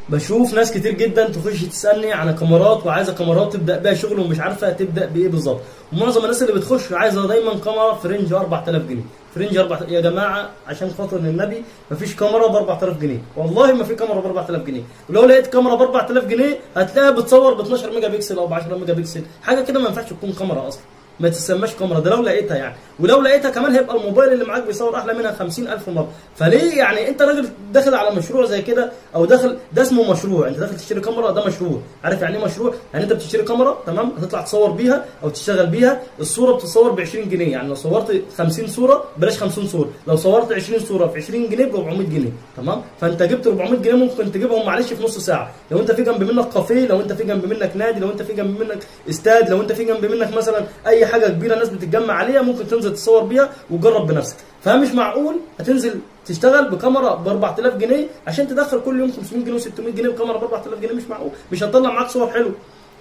بشوف ناس كتير جدا تخش تسالني عن كاميرات وعايزه كاميرات تبدا بيها شغل ومش عارفه تبدا بايه بالظبط، ومعظم الناس اللي بتخش عايزه دايما كاميرا في range 4000 جنيه، في range 4. يا جماعة عشان خاطر النبي مفيش كاميرا ب 4000 جنيه، والله ما في كاميرا ب 4000 جنيه، ولو لقيت كاميرا ب 4000 جنيه هتلاقيها بتصور ب 12 ميجا بكسل او ب 10 ميجا بكسل، حاجة كده ما ينفعش تكون كاميرا اصلا، ما تسماش كاميرا ده لو لقيتها يعني، ولو لقيتها كمان هيبقى الموبايل اللي معاك بيصور احلى منها 50000 مرة. فليه يعني انت راجل داخل على مشروع زي كده او داخل، ده اسمه مشروع، انت داخل تشتري كاميرا ده مشروع. عارف يعني ايه مشروع؟ يعني انت بتشتري كاميرا تمام، هتطلع تصور بيها او تشتغل بيها، الصورة بتتصور ب 20 جنيه، يعني لو صورت 50 صوره بلاش 50 صوره، لو صورت 20 صوره في 20 جنيه ب 400 جنيه تمام. فانت جبت 400 جنيه ممكن تجيبهم معلش في نص ساعة، لو انت في جنب منك كافيه، لو انت في جنب منك نادي، لو انت في جنب منك استاد، لو انت في جنب منك مثلا اي حاجة كبيرة الناس بتتجمع عليها ممكن تنزل تصور بيها وجرب بنفسك. فمش معقول هتنزل تشتغل بكاميرا ب 4000 جنيه عشان تدخل كل يوم 500 جنيه و600 جنيه بكاميرا ب 4000 جنيه، مش معقول، مش هتطلع معاك صور حلوة.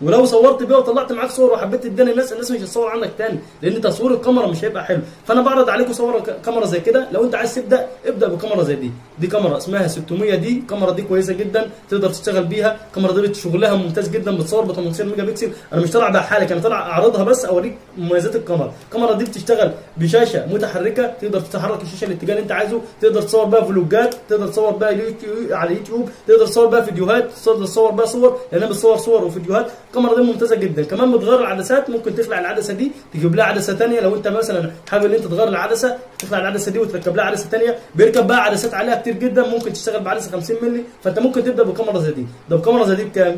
ولو صورت بيها وطلعت معاك صور وحبيت تديها للناس، الناس مش هتصور عنك تاني لان تصوير الكاميرا مش هيبقى حلو. فانا بعرض عليكم صور كاميرا زي كده، لو انت عايز تبدا ابدا بكاميرا زي دي. دي كاميرا اسمها 600 دي، الكاميرا دي كويسة جدا تقدر تشتغل بيها، الكاميرا دي شغلها ممتاز جدا، بتصور ب 18 ميجا بكسل. انا مش طالع بحالك، انا طالع اعرضها بس اوريك مميزات الكاميرا. الكاميرا دي بتشتغل بشاشة متحركة، تقدر تحرك الشاشة الاتجاه اللي انت عايزه، تقدر تصور بيها فلوجات، تقدر تصور بيها يوتيوب على اليوتيوب، تقدر تصور بيها فيديوهات، تقدر تصور بيها صور، لانها بتصور صور وفيديوهات. الكاميرا دي ممتازة جدا، كمان بتغير العدسات، ممكن تخلع العدسة دي تجيب لها عدسة ثانية، لو انت مثلا حابب ان انت تغير العدسة تخلع العدسة دي وتركب لها عدسة ثانية، بيركب بقى عدسات عليها كتير جدا، ممكن تشتغل بعدسه 50 مللي. فانت ممكن تبدا بكاميرا زي دي. ده بكاميرا زي دي بكام؟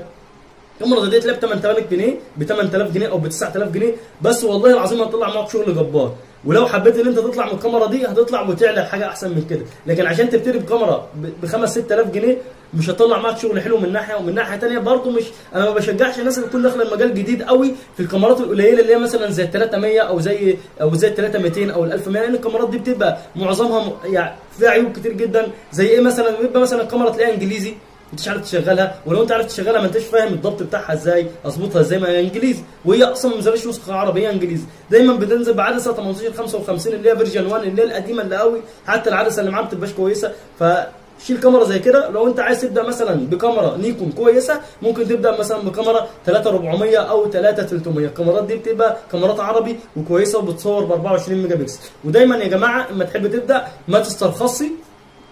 الكاميرا زي دي تلاقيها ب 8000 جنيه، ب 8000 جنيه او ب 9000 جنيه بس، والله العظيم هتطلع معاك شغل جبار. ولو حبيت ان انت تطلع من الكاميرا دي هتطلع وتعلى حاجة احسن من كده، لكن عشان تبتدي بكاميرا ب 5 6000 جنيه مش هتطلع معاك شغل حلو من ناحية، ومن ناحية ثانية برضه مش، انا ما بشجعش الناس اللي تكون داخله المجال جديد قوي في الكاميرات القليلة اللي هي مثلا زي 300 او زي 3200 او 1100، لان الكاميرات دي بتبقى معظمها يعني فيها عيوب كتير جدا. زي ايه مثلا؟ بيبقى مثلا الكاميرا تلاقيها انجليزي انتش عارف تشغلها، ولو انت عارف تشغلها ما انتش فاهم الضبط بتاعها ازاي، اظبطها ازاي، ما هي انجليزي وهي اصلا ما نزلتش نسخه عربية انجليزي. دايما بتنزل بعدسه 1855 اللي هي version 1 اللي هي القديمة اللي قوي، حتى العدسة اللي معاها ما بتبقاش كويسة. فشيل كاميرا زي كده. لو انت عايز تبدا مثلا بكاميرا نيكون كويسة ممكن تبدا مثلا بكاميرا 3400 او 3300، الكاميرات دي بتبقى كاميرات عربي وكويسة وبتصور ب 24 ميجا بكسل. ودايما يا جماعة اما تحب تبدا ما تسترخصي،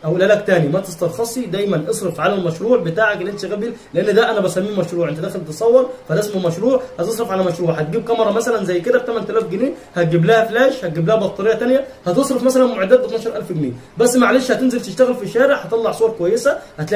اقولها لك تاني ما تسترخصي، دايما اصرف على المشروع بتاعك اللي انت شغال بيه، لان ده انا بسميه مشروع. انت داخل تصور فده اسمه مشروع، هتصرف على مشروع. هتجيب كاميرا مثلا زي كده ب 8000 جنيه، هتجيب لها فلاش، هتجيب لها بطارية ثانية، هتصرف مثلا معدات ب 12000 جنيه بس، معلش هتنزل تشتغل في الشارع هتطلع صور كويسة، هتلاقي